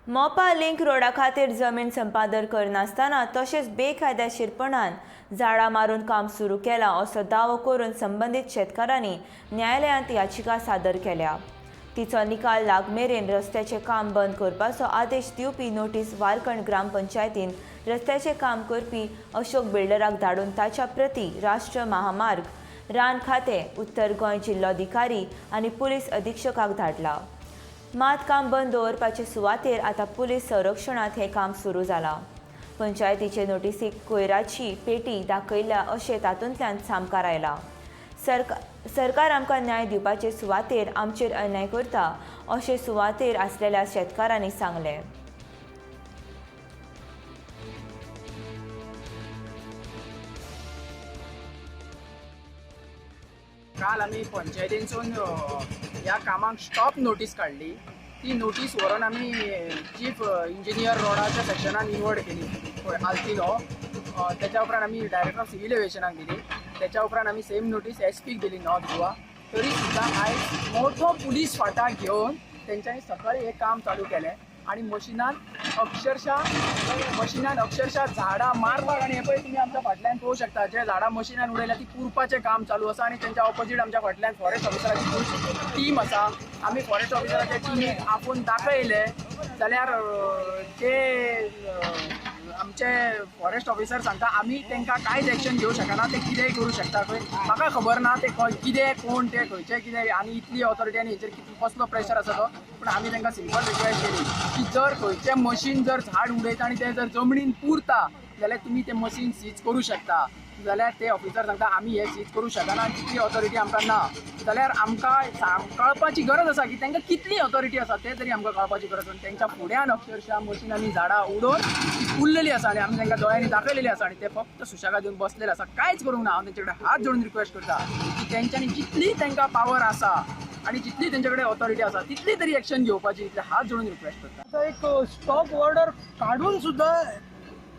Mopa link रोडा खातीर जमीन संपादन करनासतना तशेंच बेकायदेशीरपणान झाडां मारून काम सुरू केलां असो दावो करून संबंदीत शेतकारांनी न्यायालयांत याचिका सादर केल्या. तिचो निकाल लागमेरेन रस्त्याचें काम बंद करपाचो आदेश दिवपी नोटीस वारकण ग्रामपंचायतीन रस्त्याचें काम करपी अशोक बिल्डराक धाडून ताच्या प्रती राष्ट्र महामार्ग, रान खातें, उत्तर गोंय जिल्लोधिकारी आनी पुलीस अधीक्षकाक धाडला. मात काम बंद दवरपाचे सुवातेर आतां पुलीस संरक्षणांत हें काम सुरू जालां. पंचायतीचे नोटीसीक कोयराची पेटी दाखयल्या अशें तातूंतल्यान सामकार आयलां. सरकार आमकां न्याय दिवपाचे सुवातेर आमचेर अन्याय करता अशें सुवातेर आसलेल्या शेतकारांनी सांगलें. काल आमी पंचायतीनसून ह्या कामाक स्टॉप नोटीस काडली. ती नोटीस व्हरून आमी चीफ इंजिनियर रोडाच्या सेक्शनान इनवर्ड केली पळय आल्तिनो. त्याच्या उपरांत आमी डायरेक्टर ऑफ सिव्हील एविएशनाक दिली. त्याच्या उपरांत आमी सेम नोटीस एस पीक दिली नॉर्थ गोवा. तरी सुद्दां आयज मोठो पुलीस फाटा घेवन तेंच्यांनी सकाळी हें काम चालू केलें आनी मशिनान अक्षरशः झाडां मारपाक. आनी हे पळय, तुमी आमच्या फाटल्यान पळोवंक शकता, जे झाडां मशिनान उडयल्या ती पुरपाचें काम चालू आसा. आनी तेंच्या ऑपोजीट आमच्या फाटल्यान फॉरेस्ट ऑफिसराची फूल टीम आसा. आमी फॉरेस्ट ऑफिसराच्या टिमीक आपोवन दाखयलें जाल्यार ते आमचे फॉरेस्ट ऑफिसर सांगता, आमी तांकां कांयच एक्शन घेवंक शकना, ते कितेंय करूं शकता खंय. म्हाका खबर ना ते खंय कितें, कोण ते, खंयचे कितें आनी इतली ऑथॉरिटी आनी हेचेर कितें कसलो प्रेशर आसा तो. पूण आमी तांकां सिंपल रिक्वेस्ट केली की जर खंयचें मशीन जर झाड उडयता आनी तें जर जमनीन पुरता जाल्यार तुमी तें मशीन सीज करूं शकता. जाल्यार ते ऑफिसर सांगता, आमी हें सीज करूं शकना आनी तितली ऑथॉरिटी आमकां ना. जाल्यार आमकां कळपाची गरज आसा की तांकां कितली ऑथॉरिटी आसा तें तरी आमकां कळपाची गरज आसा. तेंच्या फुड्यान अक्षरशः मशिनांनी झाडां उडोवन ती पुरलेली आसा आनी आमी तांकां दोळ्यांनी दाखयलेली आसा आनी ते फक्त सुशेगाद येवन बसलेले आसा, कांयच करूंक ना. हांव तेंचे कडेन हात जोडून रिक्वेस्ट करता की तेंच्यांनी जितली तांकां पावर आसा आनी जितली तेंचे कडेन ऑथॉरिटी आसा तितली तरी एक्शन घेवपाची, इतले हात जोडून रिक्वेस्ट करता. आतां एक स्टॉप ऑर्डर काडून सुद्दां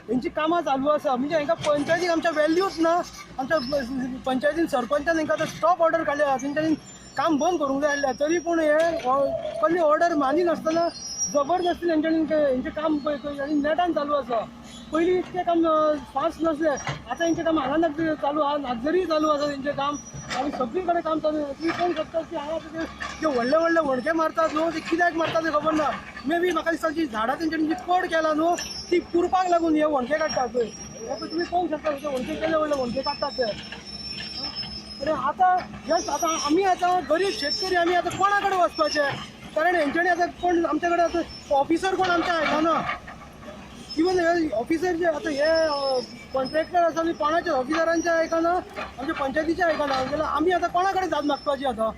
हेंची कामां चालू आसा. म्हणजे हांकां पंचायतीक आमच्या वेल्यूच ना. आमच्या पंचायतीन, सरपंचान हांकां आतां स्टॉप ऑर्डर काडल्या, तेंच्यांनी काम बंद करूंक जाय आसलें. तरी पूण हे कसली ऑर्डर मानिनासतना जबरदस्ती तेंच्यांनी हेंचें काम पळय आनी नेटान चालू आसा. पयलीं इतकें काम फास्ट नासलें. आतां हेंचें काम हांगा चालू आहा, नागझरी चालू आसा तेंचें काम आनी सगळी कडेन काम चालू आसा. तुमी पळोवंक शकता की हांगा आतां ते जे व्हडले व्हडले व्हणके मारतात न्हू, ते कित्याक मारतात ते खबर ना. मे बी म्हाका दिसता जी झाडां तेंच्यांनी जी कड केला न्हू, ती पुरपाक लागून हे व्हणके काडटात पळय. हे पळय, तुमी पळोवंक शकता, ते व्हणके केले, व्हडले व्हणके काडटात ते. आनी आतां जस्ट आतां आमी आतां गरीब शेतकरी, आमी आतां कोणा कडेन वचपाचें? कारण हेंच्यांनी आतां कोण आमच्या कडेन आतां ऑफिसर कोण आमच्या आयकना. इवन हे ऑफिसर जे आतां हे कॉन्ट्रॅक्टर आसा, ते कोणाच्या ऑफिसरांचे आयकना, आमच्या पंचायतीचे आयकना. जाल्यार आमी आतां कोणा कडेन दाद मागपाची आतां?